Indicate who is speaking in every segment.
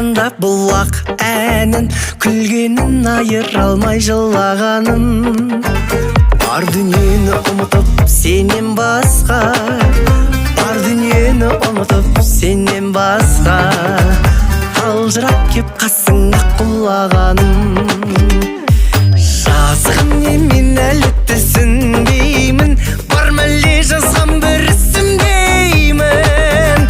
Speaker 1: Айтқанда бұлақ әнін, күлгенін айыра алмай жылағанын. Бар дүниені ұмытып сенен басқа, бар дүниені ұмытып сенен басқа, қалжырап кеп қасыңа құлағаным. Жазығым не, мен әлі түсінбеймін, бар мәле жазған бір ісім деймін.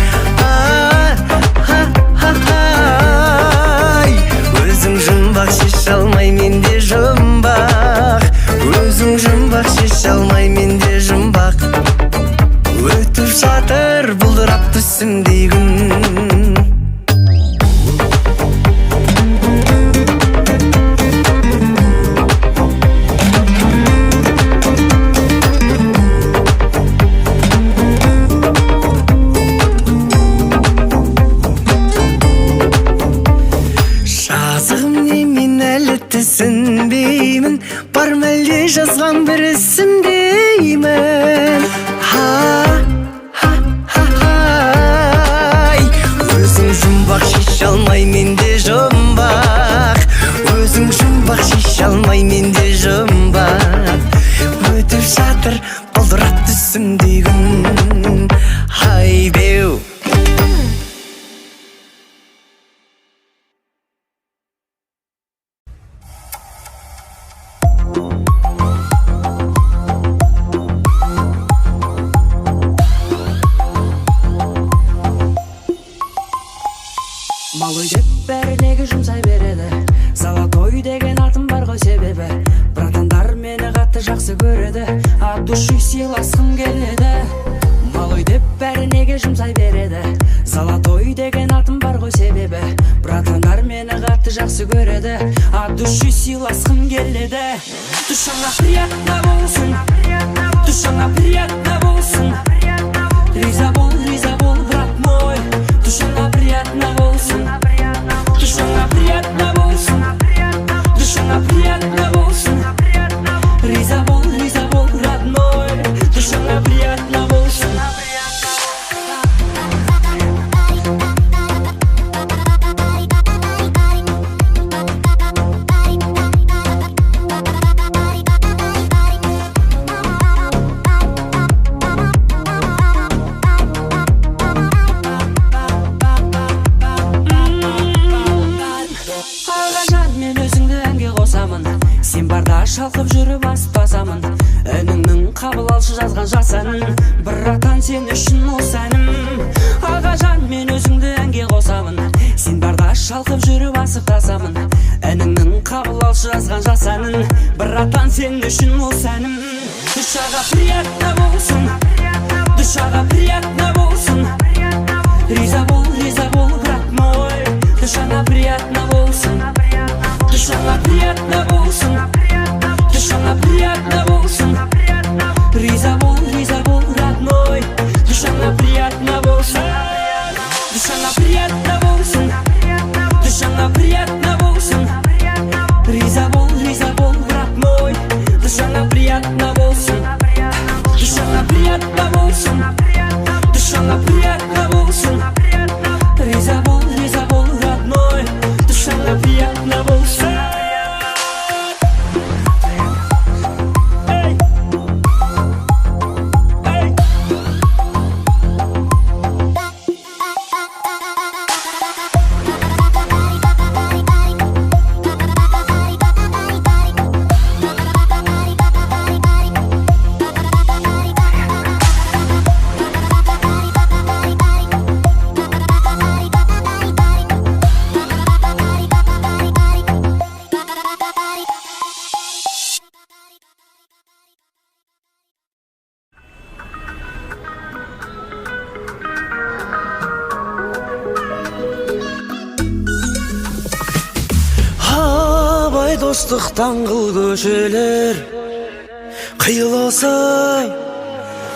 Speaker 1: Ай, өзің жұмбақ, шеше алмай мен де жұмбақ, өзің жұмбақ, шеше алмай мен де жұмбақ. Өтіп жатыр бұлдырап түсімдей күн. Жазығым не, мен әлі түсінбеймін, бар мәлде жазған бір ісім деймін. Ха ха ха хай, өзің жұмбақ, шеше алмай мен де жұмбақ, өзің жұмбақ, шеше алмай мен де жұмбақ. Өтіп жатыр бұлдырап түсімдей күн. Ай беу.
Speaker 2: Малой деп бәрі неге жұмсай береді? Золотой деген атым бар ғой себебі. Братандар мені қатты жақсы көреді, от души сыйласқым келеді. Малой деп бәрі неге жұмсай береді? Золотой деген атым бар ғой себебі. Братандар мені қатты жақсы көреді, от души сыйласқым келеді. Душаңа приятно болсын, душаңа приятно болсын. Риза бол, риза бол, брат мой. Душаңа приятно болсын, душаңа приятно болсын, душаңа приятно болсын. Риза бол, риза бол, родной. Душаңа приятно болсын. Ағажан, мен өзіңді әнге қосамын. Сен барда шалқып жүріп асып басамын. Ініңнің қабыл алшы жазған жас әнін. Братан, сен үшін осы әнім. Ағажан, мен өзіңді әнге қосамын. Сен барда шалқып жүріп асып тасамын. Ініңнің қабыл алшы жазған жас әнін. Братан, сен үшін осы әнім. Душаға приятно болсын, душаға приятно болсын. Риза бол, риза бол, брат мой. Душаңа приятно болсын, душаңа приятно болсын, душаңа приятно болсын. Риза бол, риза бол, родной. Душаңа приятно болсын, душаңа приятно болсын, душаңа приятно болсын. Риза бол, риза бол, брат мой. Душаңа приятно болсын, душаңа приятно болсын, душаңа приятно болсын. Риза бол, риза бол, родной. Душаңа приятно болсын. Эй! Эй!
Speaker 1: Абай, достық, даңғыл көшелер қиылысып.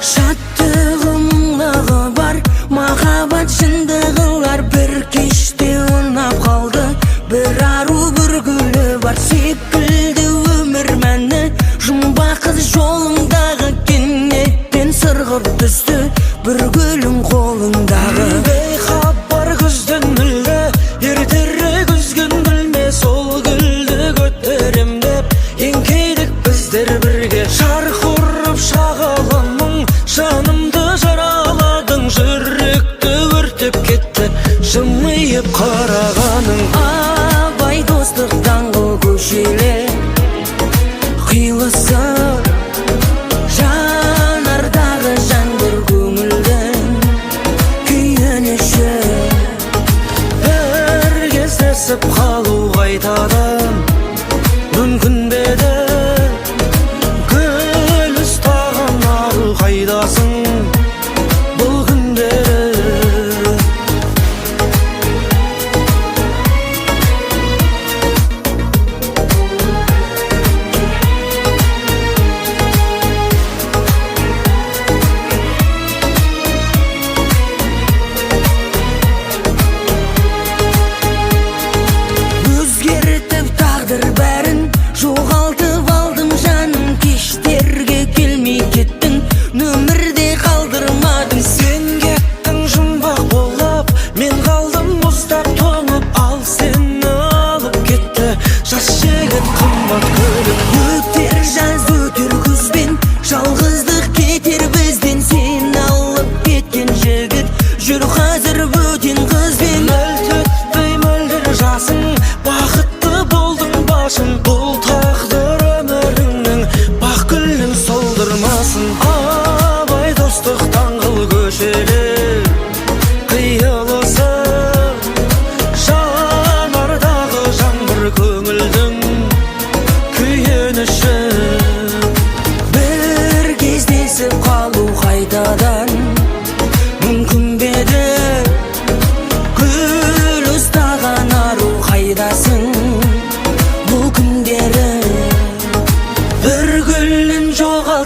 Speaker 3: Шаттығы, мұңлығы бар, махаббат шындығылар. Бір кеште ұнап қалды бір ару, бір гүлі бар секілді. Өмір мәні жұмбақ қыз жолыңдағы, кенеттен сырғып түсті бір гүлің қолыңдағы.
Speaker 1: Бейхабар күзден мүлде ерте.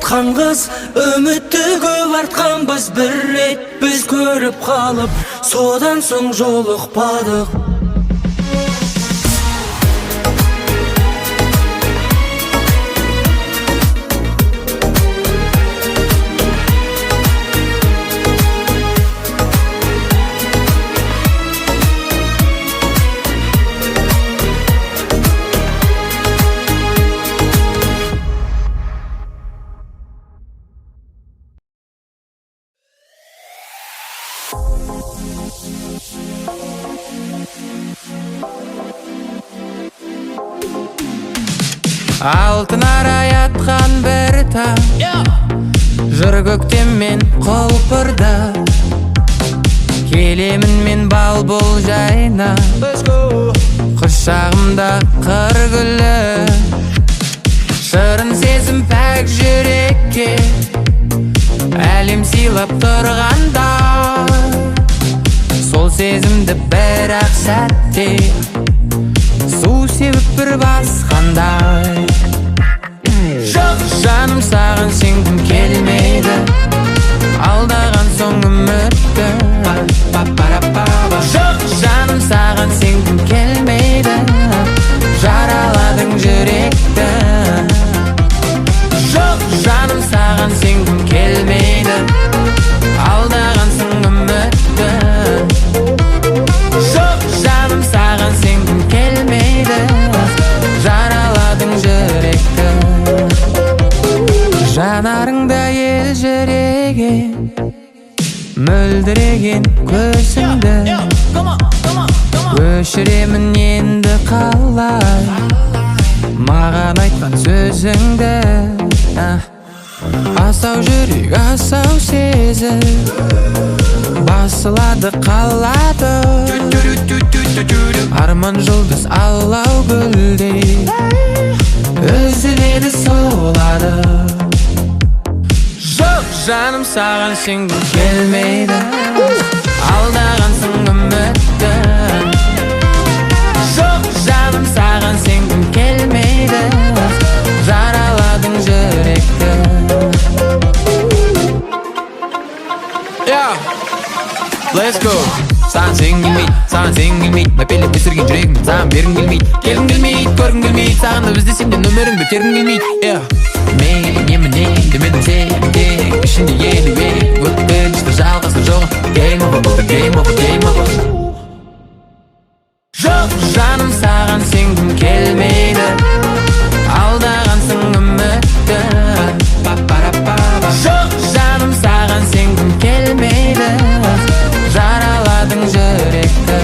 Speaker 3: жатқан қыз, үмітті көп артқан біз. Бір рет біз көріп қалып, содан соң жолықпадық.
Speaker 4: Алтын арай атқан бір таң, жыр көктеммен құлпырды. Келемін мен бал бұл жайна, құшағымда қыр гүлі. Шырын сезім пәк жүрекке әлем сыйлап тұрғанда, сол сезімді бір-ақ сәтте су сеуіп бір басқандай. Жоқ, жаным, саған сенгім келмейді, алдаған соң үмітті. Жоқ, жаным, саған сенгім келмейді, жараладың жүректі. Жоқ, жаным, саған сенгім келмейді, алдағансың үмітті. Жоқ, жаным, саған сенгім келмейді, жараладың жүректі. Жанарыңда елжіреген, мөлдіреген көзіңді өшіремін енді қалай маған айтқан сөзіңді. Асау жүрек, асау сезім басылады қалады, арман жұлдыз алау гүлдей үзіледі солады. Жоқ, жаным, саған сенгім келмейді, алдағансың үмітті. Жоқ, жаным, саған сенгім келмейді, жараладың жүректі.
Speaker 5: Yeah, let's go. Саған сенгім келмейді, саған сенгім келмейді, мәпелеп өсірген жүрегім саған бергім келмейді. Келгім келмейді, көргім келмейді, сағынып іздесем де нөміріңді тергім келмейді. Yeah. Мен еміне демедім сен тек ішінде елу ек, өкінішті жалғасы жоқ. Game over, болды game over, game over. Жоқ, жаным, саған сенгім келмейді, алдағансың үмітті. Жоқ, жаным, саған сенгім келмейді, жараладың жүректі.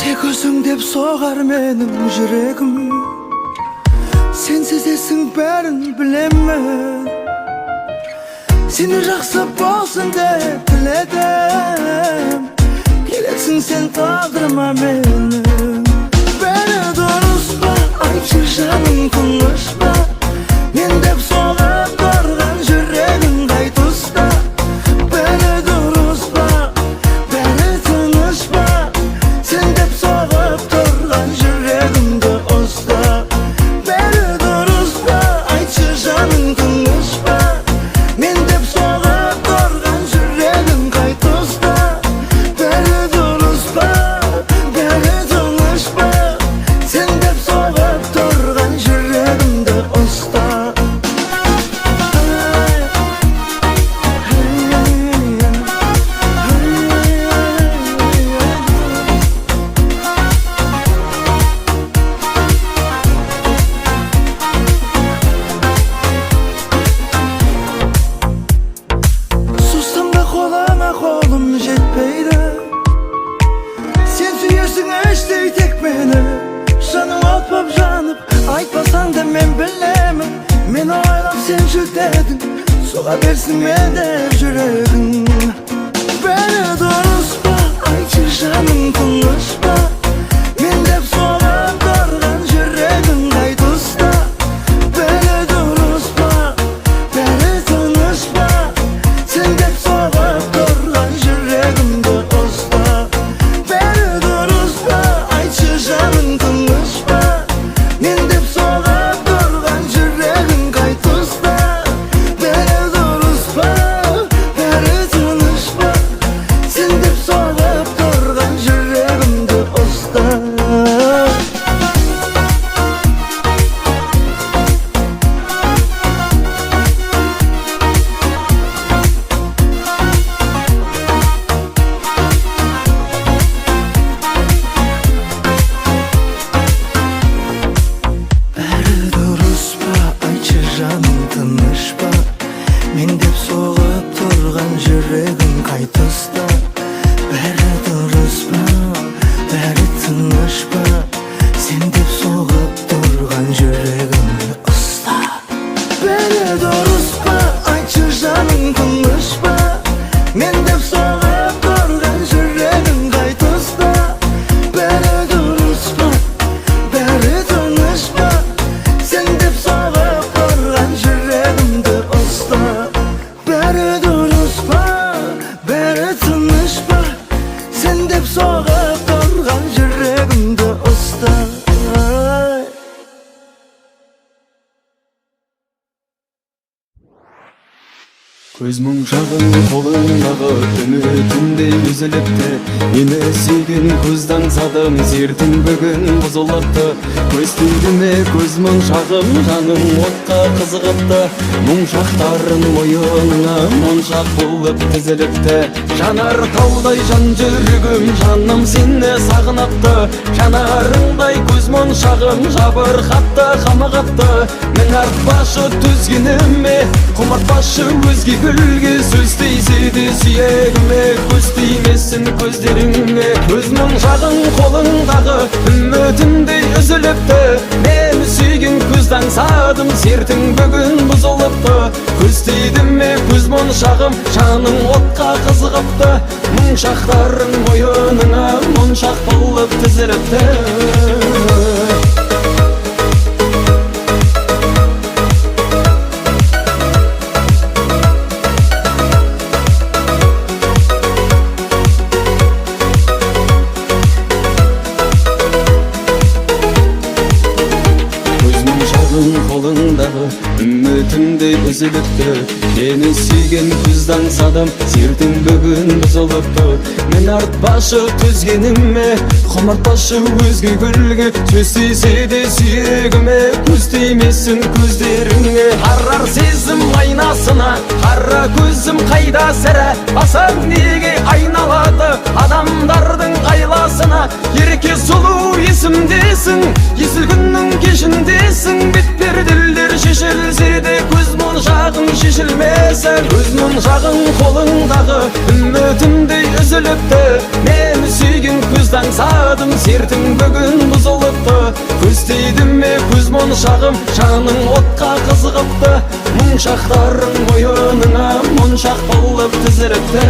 Speaker 1: Тек өзің деп соғар менің жүрегім, сен сезесің бәрін білемін. Сені жақсы болсын деп тіледім, керексің сен тағдырыма менің. Бәрі дұрыс па, айтшы жаным, тыныш па? Мен деп соғып тұрған жүрегің қай тұста? Бәрі дұрыс па, бәрі тыныш па? Сен деп соғып тұрған жүрегімді ұста. Бәрі дұрыс па, айтшы жаным, тыныш па? Мен деп соғып тұрған жүрегің қай тұста? Бәрі дұрыс па, бәрі тыныш па? Сен деп соғып тұрған жүрегімді ұста. Суссам да қолыңа қолым жетпейді, сен сүйесің іштей тек мені. Жаның от боп жанып, айтпасаң да мен білемін. Мені ойлап сен жүдедің, соға берсін мен деп жүрегің. Бәрі дұрыс па, айтшы жаным, тыныш па? Мен деп соғып тұрған жүрегің қай тұста? Бәрі дұрыс па, бәрі тыныш па? Сен деп соғып тұрған жүрегімді ұста. Бәрі дұрыс па, айтшы, жаным тыныш па? Мен деп соғып тұрған жүрегің қай тұста? Бәрі дұрыс па, бәрі тыныш па? Сен деп соғып тұрған жүрегімді ұста. Бәрі дұрыс па, бәрі тыныш па? Сен деп соғып тұрған жүрегімді ұста. Ай.
Speaker 6: Көз моншағың қолыңдағы, үмітімдей үзіліпті. Мені сүйген көзді аңсадым, сертің бүгін бұзылыпты. Көз тиді ме, көз моншағым, жаным отқа қызығыпты. Моншақтарың мойыныңа моншақ болып тізіліпті. Жанар таудай жан жүрегім, жаным сені сағыныпты. Жанарыңдай көз моншағым жабырқапты, қамығыпты. Мін артпашы төзгеніме, құмартпашы өзге гүлге. Сөз тисе де сүйегіме, көз тимесін көздеріңе. Көз моншағың қолыңдағы, үмітімдей үзіліпті. Мен сүйген көзді аңсадым, сертің бүгін бұзылыпты. Көз тиді ме, көз моншағым, жаның отқа қызығыпты. Моншақтарың мойыныңа моншақ болып тізіліпті. Көз моншағың қолыңдағы, үмітімдей үзіліпті. Мені сүйген көзді аңсадым, сертің бүгін бұзылыпты. Мен артпашы төзгеніме, құмартпашы өзге гүлге. Сөз тисе де сүйегіме, көз тимесін көздеріңе. Қарар сезім айнасына, қара көзім қайда сірә? Басың неге айналады адамдардың айласына? Ерке сұлу, есімдесің, есіл күннің кешіндесің. Бет перделер шешілсе де, көз моншағың шешілмесін. Көз моншағың қолыңдағы, үмітімдей үзіліпті. Мен сүйген көзді аңсадым, сертің бүгін бұзылыпты. Көз тиді ме, көз моншағым, жаның отқа қызығыпты. Моншақтарың мойыныңа моншақ болып тізіліпті.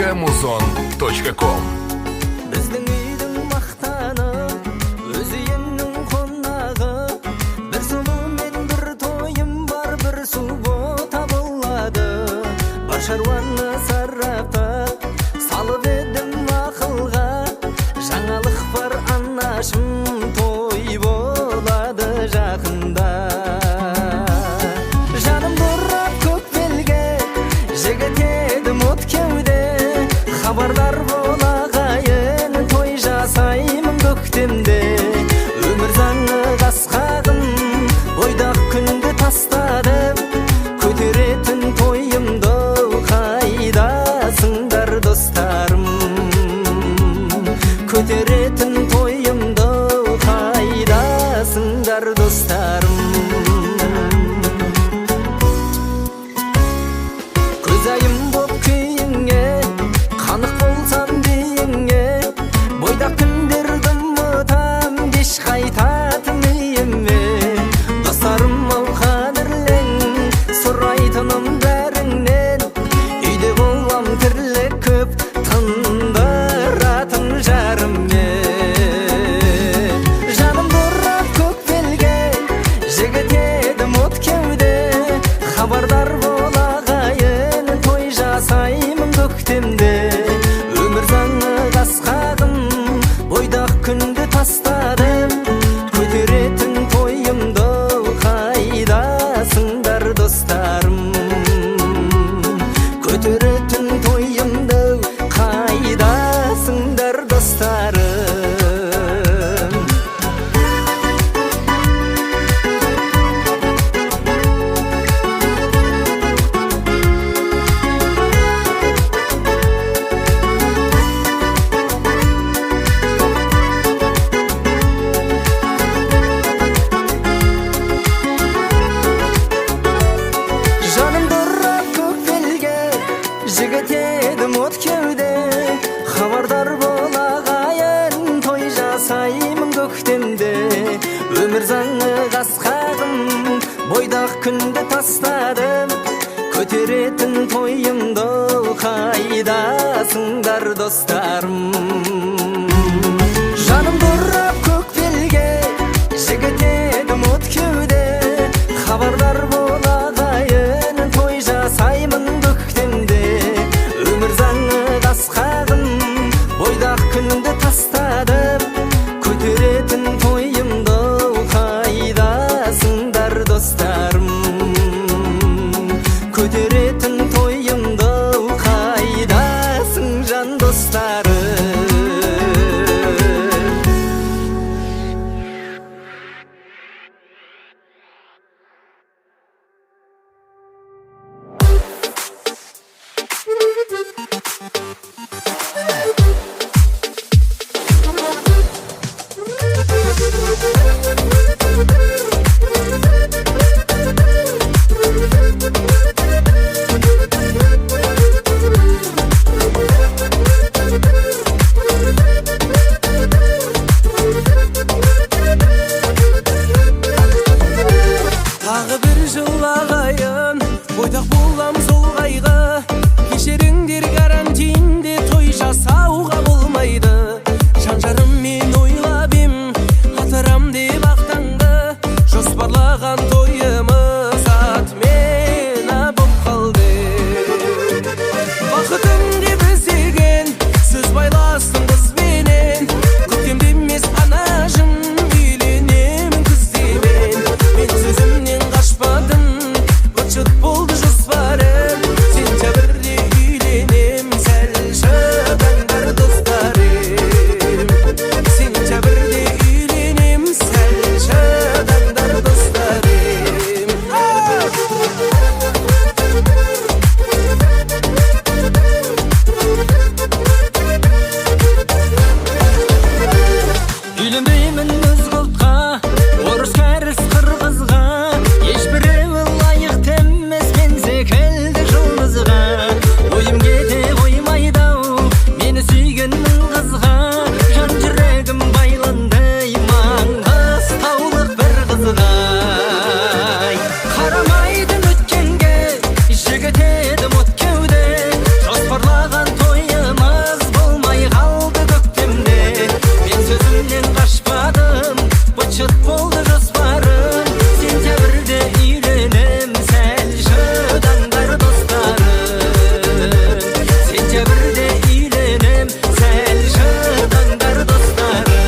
Speaker 7: Камузон.ком.
Speaker 1: Біздің үйдің мақтаны, өз үйінің қонағы. Бір сұлумен бір тойым бар, бір су табылады. Бар шаруаны сараптап салып едім ақылға. Жаңалық бар, анашым, той болады жақында. Жаным бұрап көк белге, жігіт едім от кеуде. Хабардар. тастадым. Көтеретін тойымды, қайдасыңдар, достарым? Көтеретін тойымды, қайдасыңдар, достарым? Жаным бұрап көк белге, жігіт едім от кеуде. Хабардар бол, ағайын, той жасаймын көктемде. Өмір заңы қасқағым, бойдақ күнді тастадым. Көтеретін тойымды, қайдасыңдар, достарым? Жаным бұрап көк белге, жігіт едім от кеуде. Хабардар бол, ағайын, той жасаймын көктемде. Өмір заңы қасқағым, бойдақ күнді тастадым. Көтеретін тойымды, қайдасыңдар, достарым? Көтеретін тойымды, қайдасың, жан достарым?
Speaker 3: Тағы бір жыл, ағайын, бойдақ болам, сол қайғы. Кешіріңдер, карантинде той жасауға болмайды. Жан жарыммен ойлап ем, атырам деп ақтаңды. Жоспарлаған тойымыз отмена боп қалды. Бақытым деп іздеген, сөз байластым қызбенен. Көктемде емес, анашым, үйленемін күзде мен. Мен сөзімнен қашпадым, быт болды жоспарым. Сентябрьде үйленем, сәл шыдаңдар, достарым. Сентябрьде үйленем, сәл шыдаңдар, достарым.
Speaker 1: Үйленбеймін өзге ұлтқа, орыс, кәріс, қырғызға. Ешбіреуі лайықты емес мен секілді жұлдызға. Ойым кете қоймайды ау мені сүйген мың қызға. Жан жүрегім байланды маңғыстаулық бір қызға. Қарамайтын өткенге, жігіт едім от кеуде. Жоспарлаған тойымыз болмай қалды көктемде. Мен сөзімнен қашпадым, быт болды жоспарым. Сентябрьде үйленем, сәл шыдаңдар, достарым. Сентябрьде үйленем, сәл шыдаңдар, достарым.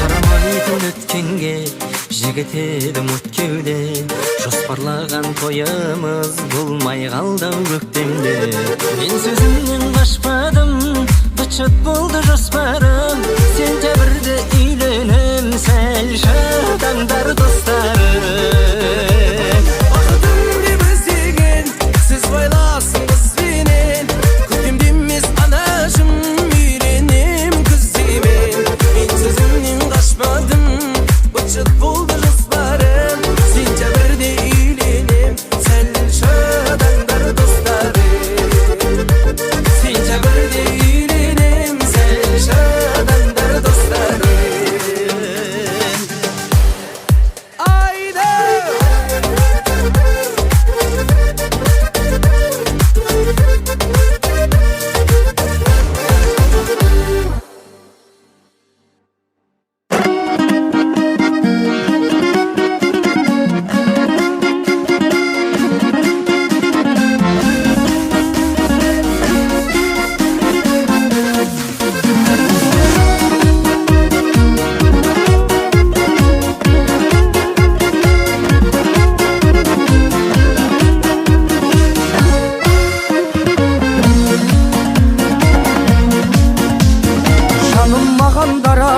Speaker 1: Қарамайтын өткенге, жігіт едім от кеуде. Жоспарлаған тойымыз болмай қалды ау көктемде. Мен сөзімнен қашпадым, быт болды жоспарым. Сентябрьде үйленем, сәл шыдаңдар, достарым.
Speaker 3: Бақытым деп іздеген, сөз байластым қызбенен. Көктемде емес, анашым, үйленем күзде мен. Мен сөзімнен қашпадым, быт болды жоспарым. Сентябрьде үйленем, сәл шыдаңдар, достарым. Сентябрьде үйленем, сәл шыдаңдар.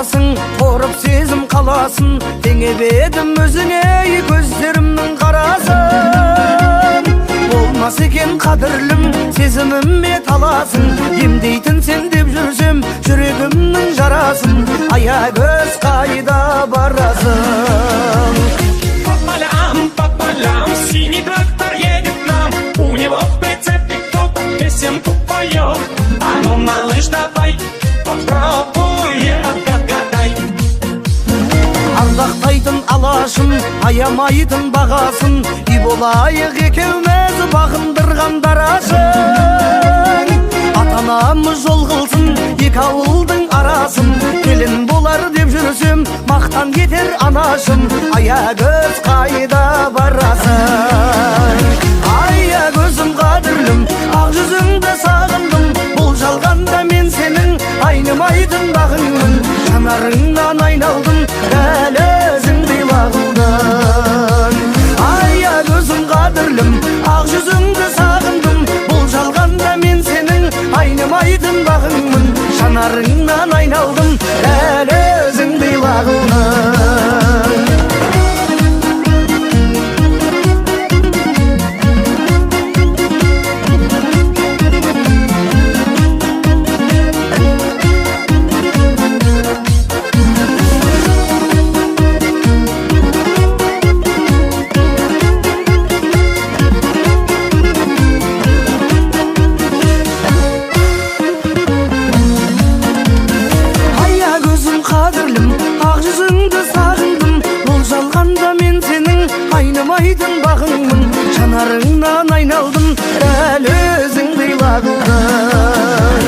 Speaker 1: аласың, қорып сезім қаласын. Теңеп едім өзіңе көздерімнің қарасын. Болмас екен қадірлім, сезіміме таласың. Емдейтін сен деп жүрсем жүрегімнің жарасын. Аягөз, қайда барасың?
Speaker 7: По полям, по полям, синий трактор едет к нам. У него в прицепе кто-то песенку поет. А ну, малыш, давай, попробуй, отгадай.
Speaker 1: Ардақтайтын алашым, аямайтын бағасын. Үй болайық екеуміз бағындырған дарашың. Ата анамыз жол қылсын екі ауылдың арасын. Келін болар деп жүрсем, мақтан етер анашым. Аягөз, қайда барасың? Аягөзім, қадірлім, ақ жүзіңді сағындым. Бұл жалғанда мен сенің айнымайтын бағыңмын. Жанарыңнан айналдым, дәл өзіңдей лағылдым. Аягөзім, қадірлім, ақ жүзіңді сағындым. Бұл жалғанда мен сенің айнымайтын бағыңмын. Жанарыңнан айналдым, дәл өзіңдей лағылдым. Аягөзім, қадірлім, ақ жүзіңді сағындым. Бұл жалғанда мен сенің айнымайтын бағыңмын. Жанарыңнан айналдым, дәл өзіңдей лағылдым.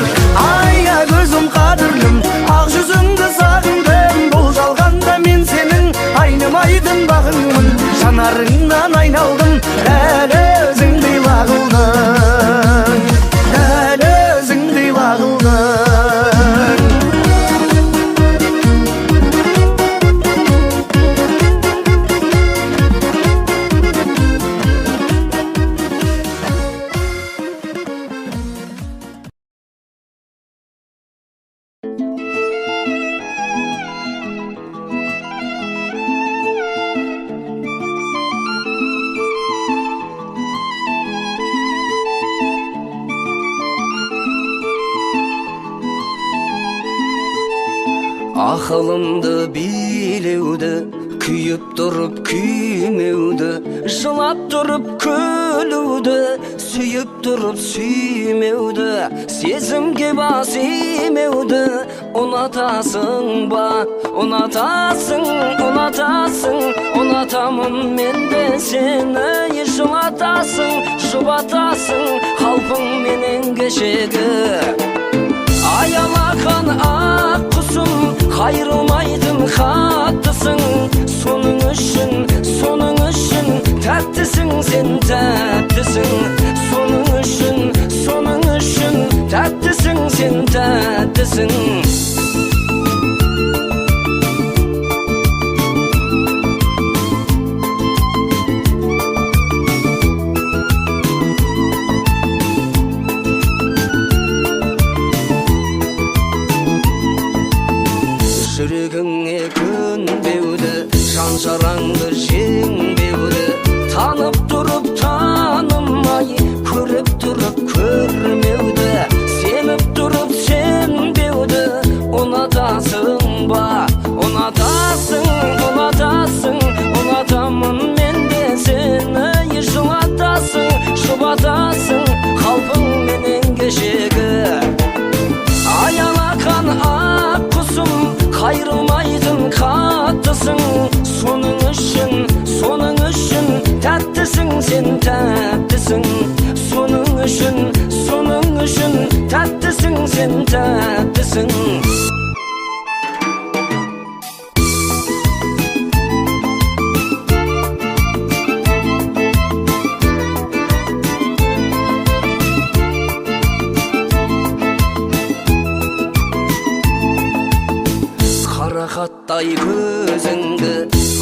Speaker 1: Аягөзім, қадірлім, ақ жүзіңді сағындым. Бұл жалғанда мен сенің айнымайтын бағыңмын. Жанарыңнан айналдым, дәл өзіңдей лағылдым. Дәл өзіңдей лағылдым. Ақылымды билеуді, күйіп тұрып күймеуді, жылап тұрып күлуді, сүйіп тұрып сүймеуді, сезімге бас имеуді ұнатасың ба? Ұнатасың, ұнатасың, ұнатамын мен де сені. Жылатасың, жұбатасың қалпыңменен кешегі. Аялаған ақ құсым, қайырылмайтын қаттысың. Соның үшін, соның үшін тәттісің сен, тәттісің. Соның үшін, соның үшін тәттісің сен, тәттісің. Жүрегіңе көнбеуді, жан жараңды жеңбеуді, танып тұрып танымай, көріп тұрып көрмеуді, сеніп тұрып сенбеуді ұнатасың ба? Ұнатасың, ұнатасың, ұнатамын мен де сені. Жылатасың, жұбатасың қалпыңменен кешегі. Аялаған ақ құсым, қайырылмайтын қаттысың. Соның үшін, соның үшін тәттісің сен, тәттісің. Соның үшін, соның үшін тәттісің сен, тәттісің. Қарақаттай көзіңді,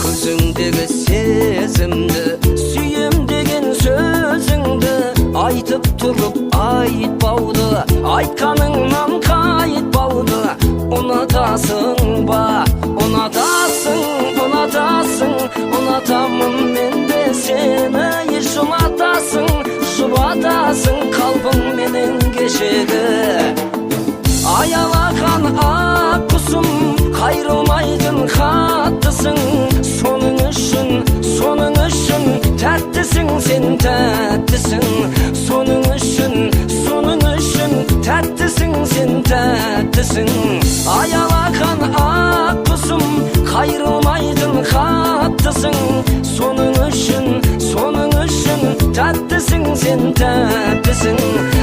Speaker 1: көзіңдегі сезімді, сүйем деген сөзіңді айтып тұрып айтпауды, айтқаныңнан қайтпауды ұнатасың ба?
Speaker 2: Ұнатасың, ұнатасың, ұнатамын мен де сені. Еш ұнатасың, жұбатасың қалпыңменен кешегі. Аялаған ақ құсым, қайрылмайтын қаттысың. Соның үшін, соның үшін тәттісің сен, тәттісің. Соның үшін, соның үшін тәттісің сен, тәттісің. Аялаған ақ құсым, қайрылмайтын қаттысың. Соның үшін, соның үшін тәттісің сен, тәттісің.